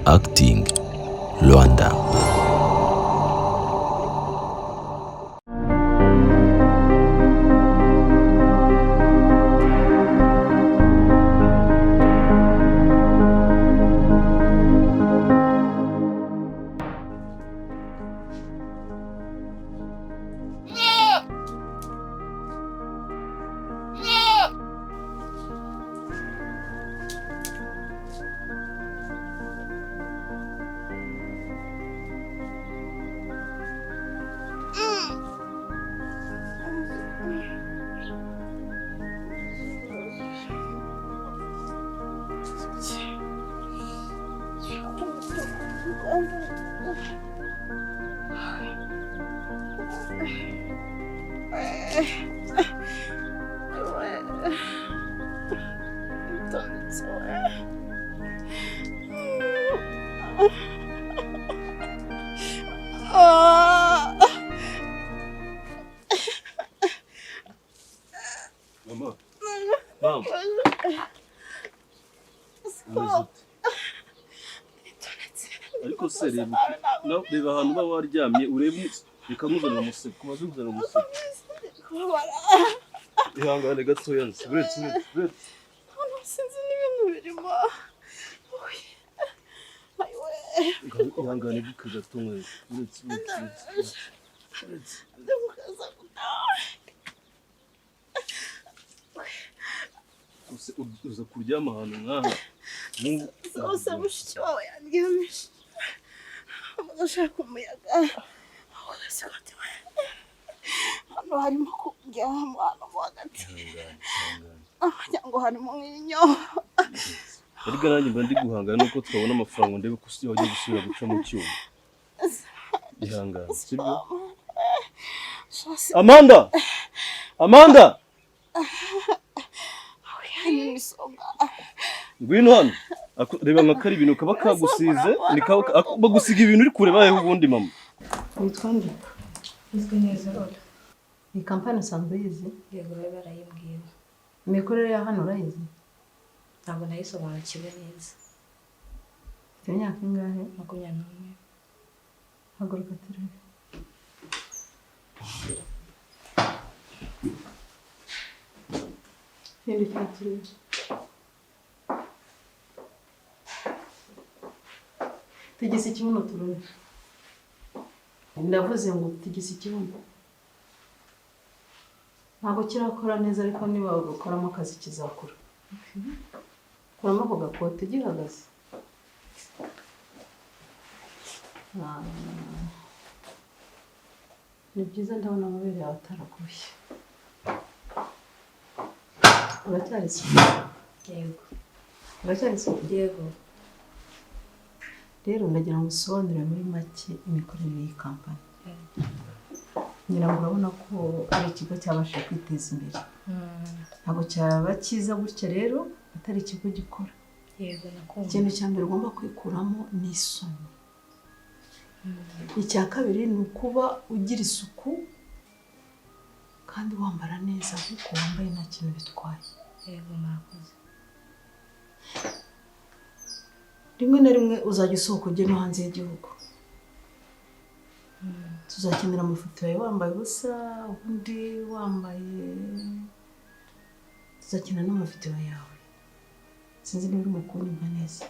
Acting Rwanda. Mama. Mama. Umeze ute? Ariko se reba reba ahantu uba waryamye urebe reka nkuzanire umusego kumaze nkuzanira umusego. Ihangane gatoya nzi uretse uretse uretse. Sinzi n'ibintu birimo. Ihangane buke gato nkwereke uretse uretse uretse uretse. Uza kuryama ahantu nk'aha Zose mushiki wawe yandyamije ashaka umuyaga. Hano harimo kuryama hano mo hagati wagira ngo harimo nk'inyo. Ariko nanjye mba ndi guhangana nuko twabona amafaranga ndebe ko wajya gusubira guca mu cyuma. Ihangane sibyo? Amanda! Amanda! Ngwino hano. Reba nka kari ibintu kaba kagusize, bagusiga ibintu uri kureba hehe ubundi mama. Witwa nde? Izwi neza Ola. Iyi kampani usanzwe uyizi? Yego bari barayimbwiye. Imikorere ya hano urayizi? Ntabwo nayisobanukiwe neza. Ufite imyaka ingahe? 21. Haguruka turebe. Hindukira turebe. Tigisa ikibuno turebe. Ndavuze ngo tigisa ikibuno. Ntabwo kirakora neza ariko niba ugakoramo akazi kizakura. Kuramo ako gakote gihagaze. Ni byiza ndabona amabere yawe ataraguye. Uracyari isuku? Yego. Uracyari isuku? Yego. Rero ndagira ngo usobanurire muri make imikorere y'iyi kampani. Ngira ngo urabona ko ari ikigo cyabashije kwiteza imbere. Ntabwo cyaba cyiza gutya rero atari ikigo gikora. Yego nakumva. Ikintu cya mbere ugomba kwikuramo ni isoni. Icya kabiri ni ukuba ugira isuku kandi wambara neza kuko wambaye nta kintu bitwaye. Yego murakoze. Rimwe na rimwe uzajya usohoka ujye no hanze y'igihugu. Tuzakenera amafoto yawe wambaye ubusa, ubundi wambaye, tuzakenera n'amafoto yawe. Sinzi niba urimo kunyumva neza.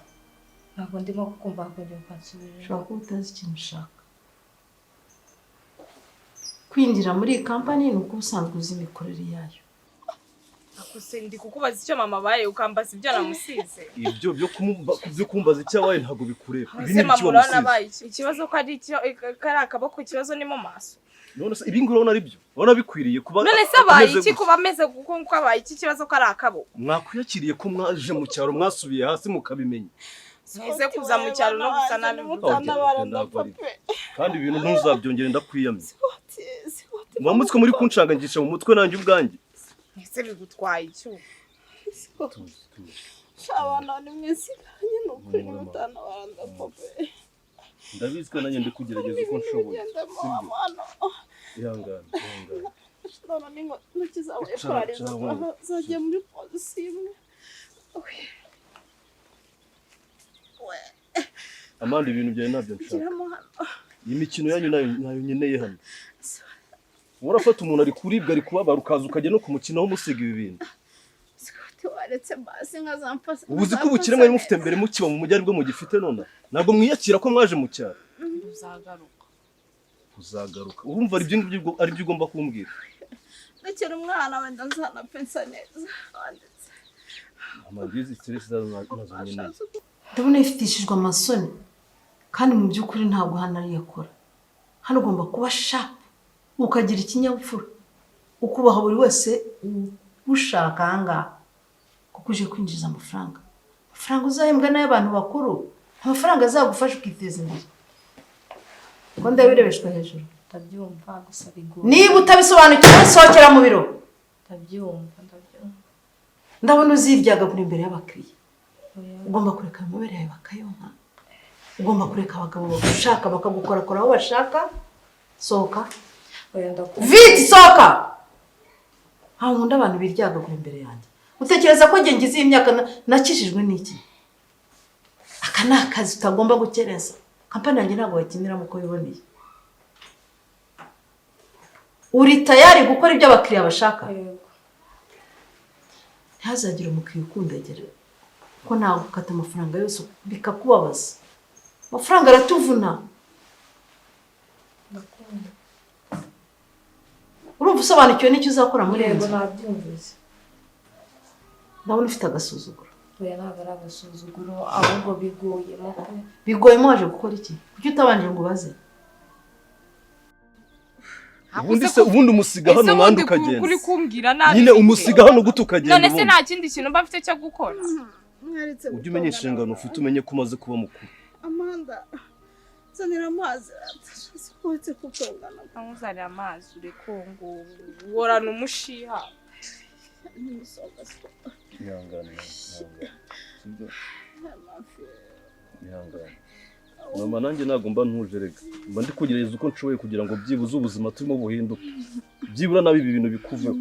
Ntabwo ndimo kukumva kongera ukansubirira. Ushobora kuba utazi ikintu ushaka. Kwinjira muri iyi kampani ni uko usanzwe uzi imikorere yayo. Akuse ndi kukubaza icyo mama abaye ukambaza ibyo namusize. Ibyo byo kumbaza icyo abaye ntabwo bikureba. Ibi ni Mama ibiki urabona wamusize? abaye iki? Ikibazo ko ari icyo kari akaboko, ikibazo ni mu maso. None se ibi ngibi urabona ari byo? Urabona bikwiriye kuba None se abaye ameze iki gutya? kuba ameze kuko abaye iki kibazo ko ari akaboko? Mwakwiyakiriye ko mwaje mu cyaro mwasubiye hasi mukabimenya. Mwese kuza mu cyaro no gusa nabi. Kandi ibintu ntuzabyongere ndakwiyamye. Muba muri kunshangangisha mu mutwe nanjye ubwanjye. Mwese bigutwaye icyo? Abana ni mwisiganye ni ukuri mutanabara ndapfa pe. Ndabizi ko nanjye ndi kugerageza uko nshoboye. Ihangane, ihangane. None ni intoki zawe parariza zagiye muri pozisiyo imwe. Amanda, ibintu byawe ntabyo nshaka. Giramo hano. Iyi mikino yanyu nayo ntayo nkeneye hano. Urafata umuntu ari kuribwa, ari kubabara, ukaza ukajya no kumukinaho umusiga ibi bintu. Scott, waretse basi nkazamfasa. Ubu uzi ko ubukire mwari mufite mbere mukiba mu mujyi aribwo mugifite none? Ntabwo mwiyakira ko mwaje mu cyaro. Uzagaruka. Uzagaruka. Urumva ari ibyo ngibyo ari byo ugomba kumbwira? Ndekera umwana wenda nzanapfa nsa neza. Wanditse. Amanda, izi stress zazo nazo nkeneye. Ndabona yifitishijwe amasoni, kandi mu by'ukuri ntabwo hano ariyo akora. Hano ugomba kuba sharp, ukagira ikinyabupfura, ukubaha buri wese ushaka ahangaha, kuko uje kwinjiza amafaranga. Amafaranga uzahembwa n'ay'abantu bakuru, amafaranga azagufasha ukiteza imbere. Ko ndabirebeshwa hejuru? Ndabyumva, gusa bigoye. Niba utabisobanukiwe, sohokera mu biro. Ndabyumva, ndabyumva. Ndabona uziryagagura imbere y'abakiriya. Oya. Ugomba kureka amabere yawe bakayonka, ugomba kureka abagabo bagushaka bakagukorakora aho bashaka. Sohoka. Oya, ndakumva. Vite, sohoka! Ntabwo nkunda abantu biryagagura imbere yanjye. Utekereza ko njye ngize iyi myaka nakijijwe n'iki? Aka ni akazi utagomba gukereza. Kampani yanjye ntabwo bakiniramo uko wiboneye. Uri tayari gukora ibyo abakiriya bashaka? Yego. Ntihazagire umukiriya ukundagera, ko nagukata amafaranga yose bikakubabaza. Amafaranga aratuvuna. Ndakumva. Urumva usobanukiwe n'icyo uzakora muri iyi Yego. nzu? Nabyumvise. Ndabona ufite agasuzuguro. Oya, ntabwo ari agasuzuguro, ahubwo bigoyemo pe. Bigoye waje gukora iki? Kuki utabanje ngo ubaze? Ubundi se, ubundi umusiga hano Ese nandi ubundi ukagenda? kuri kumbwira nabi Nyine bite? umusiga hano gute ukagenda? None se Ubundi nta kindi kintu mba mfite cyo gukora? Mwaretse ujye umenya inshingano ufite, umenye ko umaze kuba mukuru. Amanda, nzanira amazi. Uretse kutongana. Nkuzanira amazi, ureke ngo worana umushiha. N'imisonga. Ihangane, ihangane, sibyo? Amafi. Ihangane mama, nanjye ntabwo mba ntuje rega. Mba ndi kugerageza uko nshoboye kugira ngo byibuze ubuzima turimo buhinduke, byibura nabi ibi bintu bikuveho.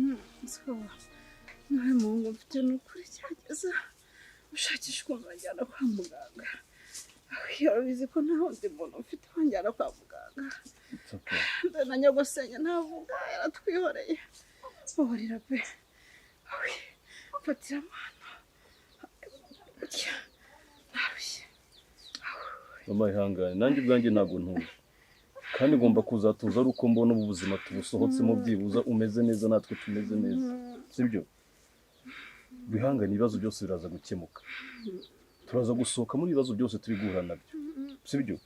Nawe muhungu mfite, ni ukuri gerageza ushakisha ukuntu bajyana kwa muganga. Urabizi ko nta wundi muntu mfite wanjyana kwa muganga. It's okay. Na nyogosenge ntavuga, yaratwihoreye. Babarira pe. Mfatira amano gutya, narushye. Mama, ihangane, nanjye ubwanjye ntabwo ntuje, kandi ngomba kuzatuza ari uko mbona ubu buzima tubusohotsemo, byibuza umeze neza, natwe tumeze neza, sibyo? Wihangane, ibibazo byose biraza gukemuka. Turaza gusohoka muri ibibazo byose turi guhura nabyo, sibyo?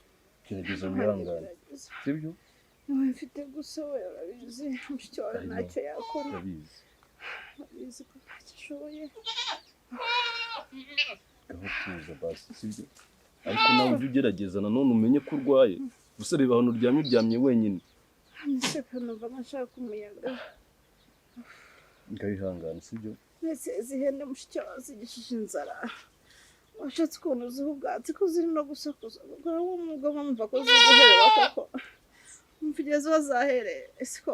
Gerageza wihangane, sibyo? Niwe mfite gusa we, urabizi mushiki wawe I know. ntacyo yakora. Urabizi. Urabizi ko ntacyo ashoboye. Aho tuza basi, sibyo? Ariko nawe ujye ugerageza nanone umenye ko urwaye. Gusa reba ahantu uryamye, uryamye wenyine. Miseka, numva nshaka umuyaga. Ngabihangane, sibyo? Ndetse izi hene mushiki wawe zigishije inzara, washatse ukuntu uziha ubwatsi, ko ziri no gusakuza? Kuko uwo mwuga bumva ko ziri guherera koko, umva igeze bazahereye siko.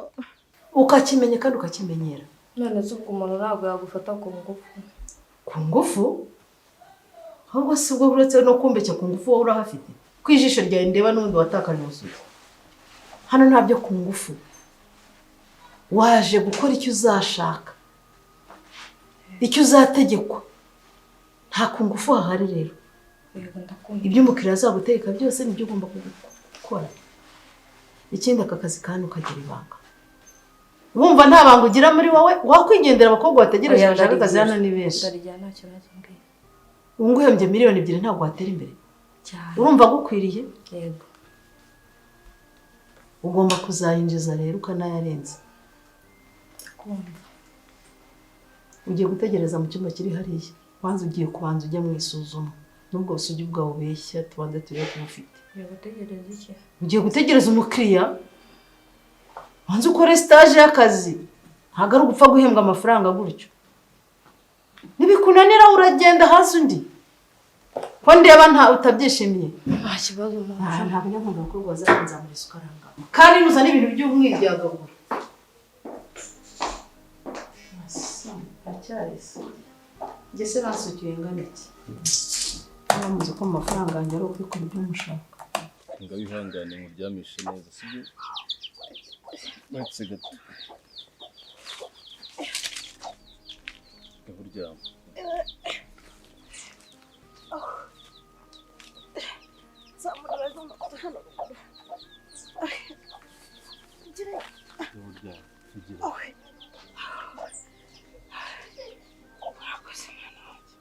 Ukakimenya kandi ukakimenyera. None se ubwo umuntu ntabwo yagufata ku ngufu? Ku ngufu? Ahubwo si ubwo, uretse no kumbeshya ku ngufu, wowe urahafite ku ijisho ryawe ndeba n'ubundi watakaje ubusugi. Hano ntabyo ku ngufu. Waje gukora icyo uzashaka, icyo uzategekwa. Nta ku ngufu hahari rero. Yego, ndakumva. Ibyo umukiriya azagutegeka byose nibyo ugomba gukora. Ikindi, aka kazi kandi ukagira ibanga. Wumva nta banga ugira muri wowe, wakwigendera. Abakobwa bategereje Oya, bashaka akazi hano ni ndarigira. benshi. Ndarigira, nta kibazo mbwira. Ubu nguhembye 2 miliyoni, ntabwo watera imbere? Cyane. Urumva agukwiriye? Yego. Ugomba kuzayinjiza rero ukanayarenza. Ndakumva. Ugiye gutegereza mu cyumba kiri hariya. Wanze ugiye kubanza ujya mu isuzuma n'ubwo busugi bwawe ubeshya, tubanze turebe ko ubufite. Ugiye gutegereza iki? Ugiye gutegereza umukiriya, wanze ukore stage y'akazi. Ntabwo ari ugupfa guhembwa amafaranga gutyo. Nibikunanira uragenda hasi undi. Ko ndeba nta utabyishimiye? Nta kibazo mama. Ntabwo nyakunda abakobwa bazakanzamura isukari aha ngaha, kandi nuzana ibintu by'umwiryagagura. Aracyari se? Njye se bansukiye ingana iki? Muzi ko mu mafaranga yanjye ari ukwikora ibyo mushaka. Ngaho ihangane nkuryamishe neza, sibyo? Uretse gato. Ngaho uryama. Zamura hano ruguru. Ngaho uryama. Tugira. Urakoze mwana wanjye.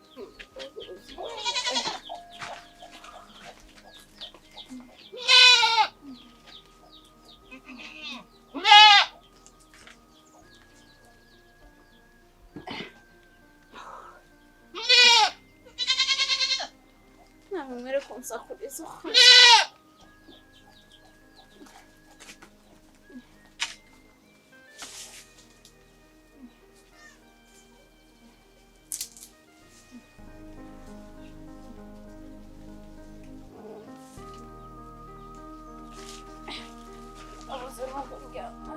Ntabwo mwere kunsakuriza. Ubuzima bw'umuryango.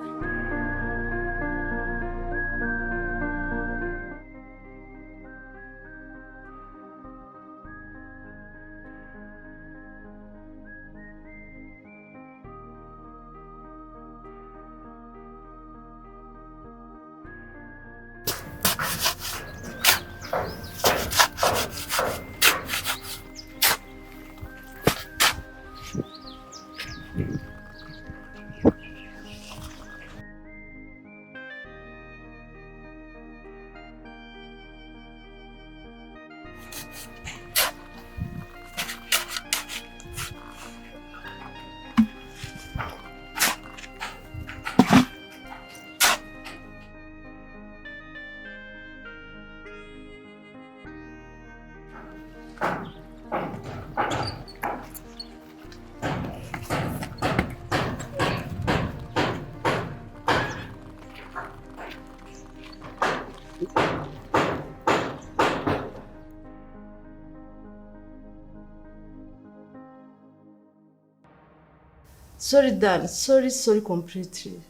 Sorry Dan, sorry, sorry completely.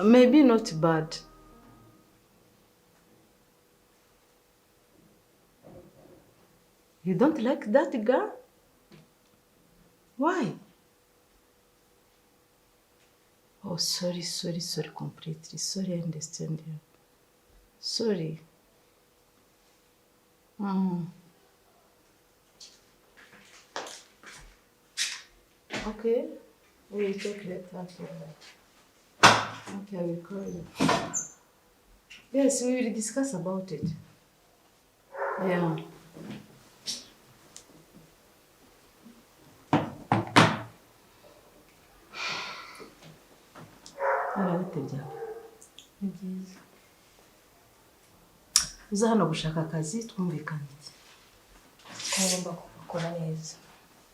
Maybe not bad. You don't like that girl? Why? Oh, sorry, sorry, sorry completely. Sorry, I understand you. Sorry. Mm. Okay, we will talk later after that. Okay, I will call you. Yes, we will discuss about it. Yeah. Bite byawe? Ni byiza. Uza hano gushaka akazi, twumvikane iki? Ko ngomba kugakora neza.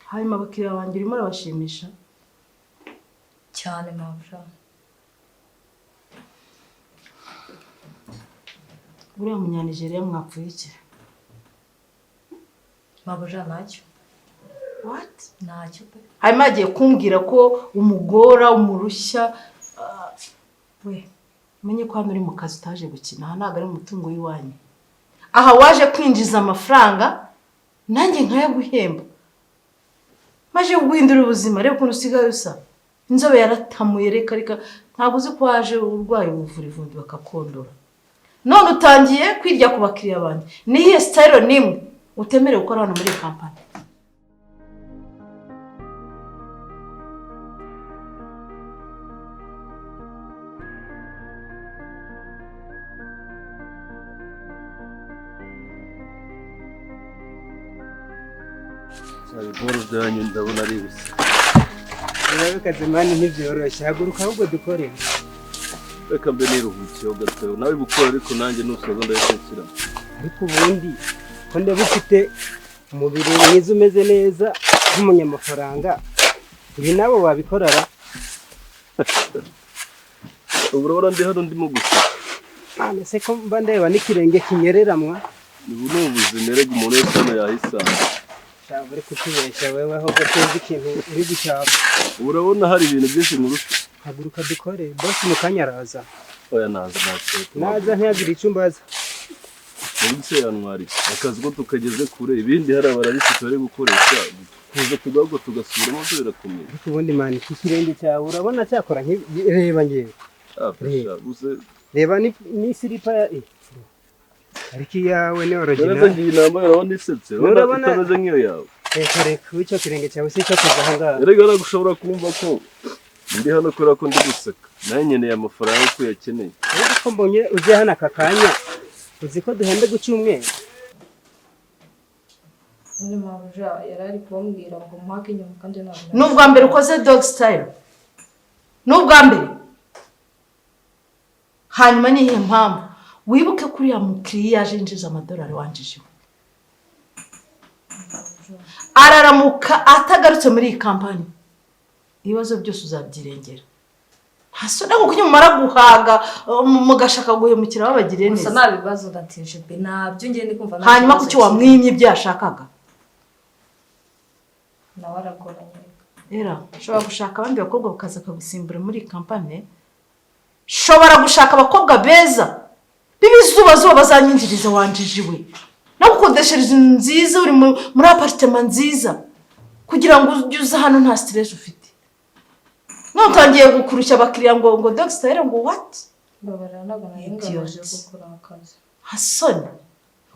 Hanyuma abakiriya banjye urimo urabashimisha? Cyane mabuja. Uriya munyanigeriya mwapfuye iki? Mabuja ntacyo. What? Ntacyo pe. Hanyuma yagiye kumbwira ko umugora umurushya. We umenye ko hano uri mu kazi, utaje gukina. Aha ntabwo ari umutungo w'iwanyu. Aha waje kwinjiza amafaranga, nanjye nkayaguhemba. Maje guhindura ubuzima. Reba ukuntu usigaye usa, inzobe yaratamuye. Reka reka, ntabwo uzi ko waje urwaye ubuvurivundi bakakondora, none utangiye kwirya ku bakiriya banjye. Ni iyihe style n'imwe utemerewe gukora hano muri iyi kampani? Iboro byanyu ndabona ari ibisa. Urabikaze man, ntibyoroshye. Haguruka ahubwo dukore. Reka mbe niruhukiyeho gato. Nawe gukora, ariko nanjye nusoza ndabikurikirana. Ariko ubundi ko ndeba ufite umubiri mwiza, umeze neza nk'umunyamafaranga, ibi nabo wabikorara? Ubu urabona ndi hano ndimo gusa. None se ko mba ndeba n'ikirenge kinyereramwa? Ubu ni ubuzima erega, umuntu wese hano yahisanga. Ntabwo uri kutubeshya wewe, ahubwo tuzi ikintu uri gushaka. Ubu urabona hari ibintu byinshi nkurusha. Haguruka dukore, boss mu kanya araza. Oya, naza ntacyo. Naza ntiyagire icyo umbaza. Ubundi se yantwara iki? Akazi ko tukageze kure, ibindi hari abarabifite bari gukoresha, kuza tugahuga tugasubiramo byo birakomeye. Ariko ubundi man, iki kirenge cyawe urabona cyakora reba ngewe. Afasha gusa. Reba ni silipa ya ariko iyawe ni None original. se ngiyi nambaye urabona isetse, urabona Urabona- itameze nk'iyo yawe? Reka reka, icyo kirenge cyawe si icyo kuza aha ngaha. Erega ntabwo ushobora kumva ko ndi hano kubera ko ndi guseka, nawe nkeneye amafaranga uko uyakeneye. Ariko ko mbonye uje hano aka kanya, uzi ko duhembe ku cyumweru? None mabuja yari ari kumbwira ngo mpake inyuma kandi ntabwo Ni ubwa mbere ukoze dog style? Ni ubwa mbere? Hanyuma ni iyihe mpamvu? Wibuke ko uriya mukiriya yaje yinjiza amadolari, wanjijeho, araramuka atagarutse muri iyi kampani, ibibazo byose uzabyirengera. Nta soni kuko mumara guhaga mugashaka guhemukira babagiriye Gusa neza. nta bibazo, ndatije pe, ntabyo ngiye ndi kumva nta Hanyuma kibazo kuki kimwe. wamwimye ibyo yashakaga? Nawe aragoranye reka. Era ushobora gushaka abandi bakobwa bakaza bakagusimbura muri iyi kampani. Shobora gushaka abakobwa beza b'ibizubazuba bazanyinjiriza. Wanjijiwe no gukodeshereza inzu nziza, uri muri apartment nziza, kugira ngo ujye uza hano nta stress ufite. None utangiye gukurushya abakiriya ngo dog style, ngo what? Mbabarira, ntabwo nari ngamije Idiot. kukurakaza. Hasoni,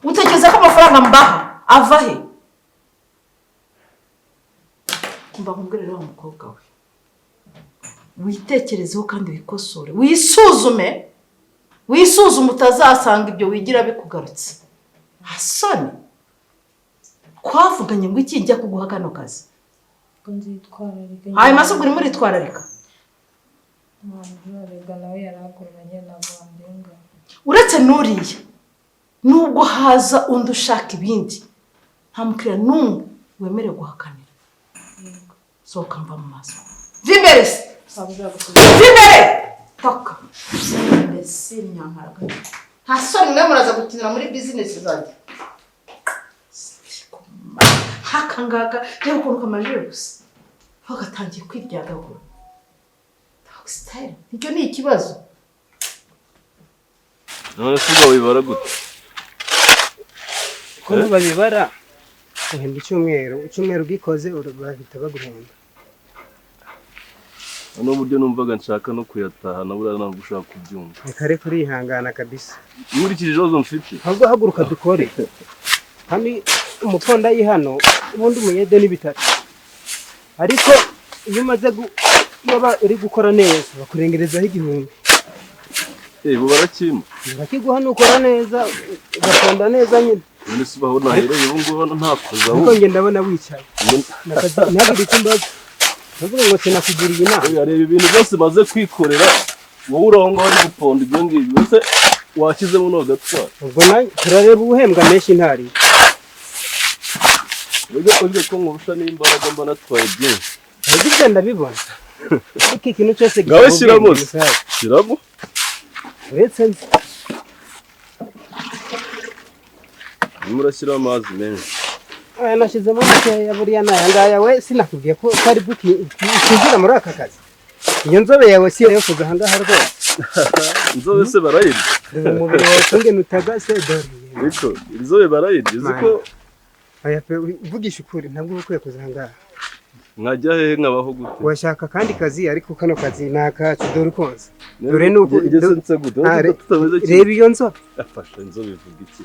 utekereza ko amafaranga mbaha ava he? Mba nkubwire rero wa mukobwa we, witekerezeho kandi wikosore, wisuzume, wisuzume, utazasanga ibyo wigira bikugarutse. Hasoni, twavuganye ngo iki njya kuguha kano kazi? Ko nzitwararika. Hanyuma se ubwo urimo uritwararika? Mabuja rega nawe yaragoranye, ntabwo wandenganya. Uretse n'uriya, nubwo haza undi ushaka ibindi, nta mukiriya n'umwe wemerewe guhakanira. Sohoka, mva mu maso, va imbere se. Mabuja gusa. Va imbere toka, mbese nyankaraga. Nta soni, mwe muraza gukinira muri bizinesi zanjye nk'aka ngaka? Reba ukuntu kamajije gusa bagatangiye kwiryagagura. Dog style, icyo ni ikibazo. None se ubwo wibara gute? Ukuntu babibara, uhemba icyumweru, icyumweru ugikoze bahita baguhemba. Hano uburyo numvaga nshaka no kuyataha na buriya ntabwo ushaka kubyumva. Reka reka, urihangana kabisa. Nkurikije ibibazo mfite. Ahubwo haguruka dukore. Hano umupondayi, hano ubundi umuyede ni 3, ariko iyo umaze iyo uri gukora neza bakurengerezaho 1000. Eh, ubu barakimpa? Bakiguha nukora neza, ugaponda neza nyine. None se ubaho nahereye ubu ngubu hano ntakoze Ariko ahubwo njye ndabona wicaye, ntihagire icyo mbaza, ndavuga ngo sinakugiriye inama. Oya, reba ibintu byose maze kwikorera, wowe uri aho ngaho uri guponda ibyo ngibyo, ese washyizemo n'agatwara? Ubwo nanjye turareba ubuhembwa menshi ntari. Ujye ujye ko nkurusha n'imbaraga, mba natwaye byinshi. Ahubwo ibyo ndabibona, ariko ikintu cyose Ngawe gisaba shyiramo ubwenge, se. musaza. Shyiramo. Uretse nzi. Urimo urashyiraho amazi menshi. Aya nashyizemo makeya, buriya ni aya ngaya. We sinakubwiye ko ari bwo ukinjira muri aka kazi? Iyo nzobe yawe si iyo kuza aha ngaha rwose. Inzobe se barayirya? Dore umubiri wawe ukungene utagase, dore. Ariko inzobe barayirya, uzi ko Oya pe, uvugisha ukuri ntabwo uba ukwiye kuza aha ngaha. Nkajya hehe, nkabaho gute? Washaka akandi kazi, ariko kano kazi ni akacu. Dore ukonza, dore nuko Ngeze nse gute? Tutameze kimwe. Reba iyo nzobe. Afasha, inzobe ivuga iki?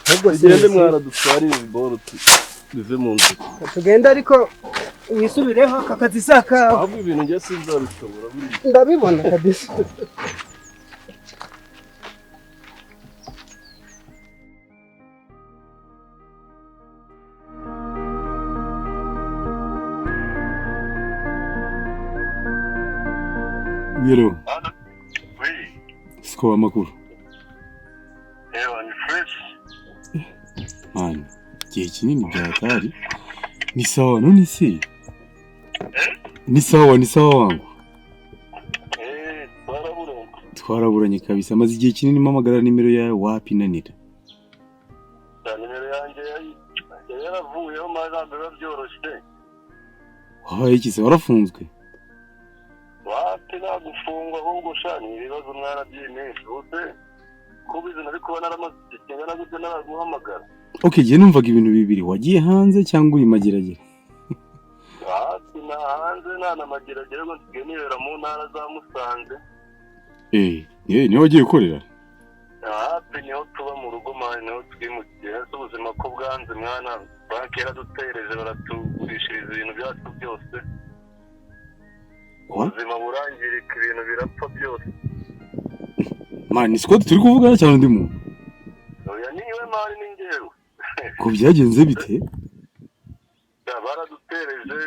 Ahubwo Tugende mwana, dutware ibi boro bive mu nzira. Tugende, ariko wisubireho, aka kazi si akawe. Ahubwo ibintu njye sinzabishobora buriya. Ndabibona kabisa. Hello, Oui, siko amakuru? Ewa ni fresh. Man, igihe kinini byatari. Ni sawa none se? Ni sawa, ni sawa wangu. Eh, twaraburanye. Twaraburanye kabisa, maze igihe kinini mpamagara nimero yawe wapi nanira. Ya nimero yanjye yari yaravuyeho maze ntabwo biba byoroshye. Wabaye iki se, warafunzwe? Wapi, nta gufungwa, ahubwo sha ni ibibazo mwana by'iyi minsi. Ubuse Kubizi nari kuba naramaze igihe kingana gutya naraguhamagara. Okay, jye numvaga ibintu bibiri, wagiye hanze cyangwa uri Mageragere. Hafi na hanze nta na Mageragere, ngo nsigaye nibera mu ntara za Musanze. Eh, niho wagiye gukorera? Hafi niho tuba mu rugo man, niho twimukiye. Ese ubuzima ko bwanze mwana, banki yaradutereje, baratugurishiriza ibintu byacu byose. What? Ubuzima burangirika, ibintu birapfa byose. Man, ni Scott turi kuvugana cyangwa undi muntu? Oya, niwe man, ni njyewe. Ko byagenze bite? Ya, baradutereje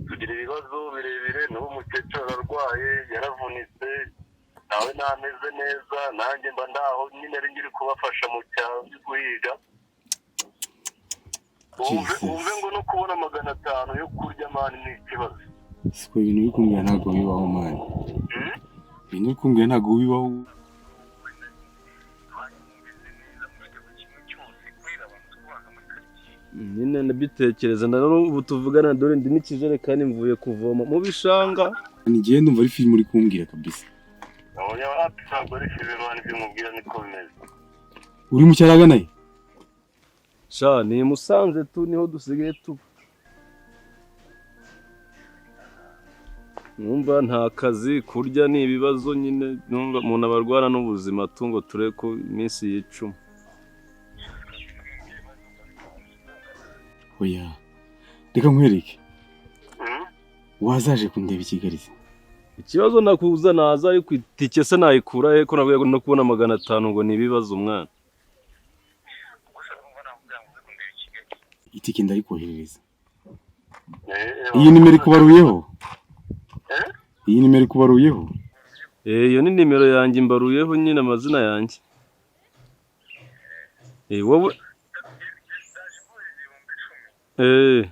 tugira ibibazo birebire. N'ubu umukecuru ararwaye, yaravunitse, nawe ntameze neza. Nanjye mba ndaho nyine, ari ngiri kubafasha mu cyaro, ndi guhiga. Wumve Jesus. wumve ngo no kubona 500 yo kurya man ni ikibazo. Siko ibintu uri kumbwira ntabwo bibaho man. Hmm? Ibintu uri kumbwira ntabwo bibaho. Nyine ndabitekereza na none ubu tuvugana, dore ndi n'ikijerekani mvuye kuvoma mu bishanga. Ni jye ndumva ari filime uri kumbwira kabisa. Oya, wapi, ntabwo ari filime man, ibyo mubwira niko bimeze. Uri mu cyaro agana he? Sha, ni i Musanze tu, niho dusigaye tuba. Numva nta kazi, kurya ni ibibazo nyine, numva umuntu aba arwana n'ubuzima tu, ngo turebe ko iminsi yicuma. Oya. Reka nkwereke. Hmm? Wazaje kundeba i Kigali se? Ikibazo nakuza naza, ariko itike se nayikura he, ko nabwiye no kubona 500 ngo ni ibibazo mwana. Itike ndarikoherereza. Eh, Iyi nimero ikubaruyeho? Eh? Iyi nimero ikubaruyeho? Eh, iyo ni nimero yanjye mbaruyeho nyine, amazina yanjye. Eh, wowe eh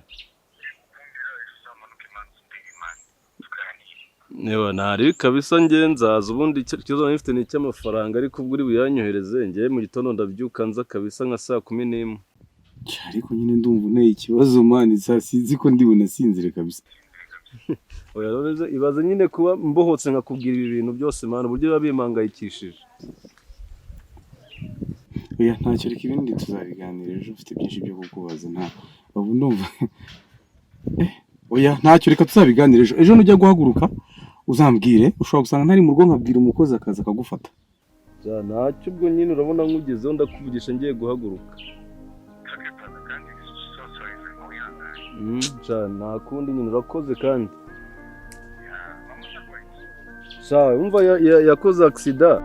Niba ntari kabisa njye nzaza, ubundi ikibazo nari mfite ni icy'amafaranga, ariko ubwo uri buyanyohereze njye mu gitondo ndabyuka nza kabisa nka saa 11. Cya, ariko nyine ndumva unteye ikibazo man, sa sinzi ko ndi bunasinzire kabisa. Oya none se ibaze nyine kuba mbohotse nkakubwira ibi bintu byose man, uburyo biba bimpangayikishije. Oya ntacyo, reka ibindi tuzabiganira ejo, mfite byinshi byo kukubaza, nta ubu ndumva. Eh, oya ntacyo, reka tuzabiganira ejo. Ejo nujya guhaguruka uzambwire, ushobora gusanga ntari mu rugo nkabwira umukozi akaza akagufata. Ja, ntacyo ubwo nyine urabona nkugezeho ndakuvugisha ngiye guhaguruka. Ja, nta kundi nyine, urakoze kandi. Sha, umva yakoze accident.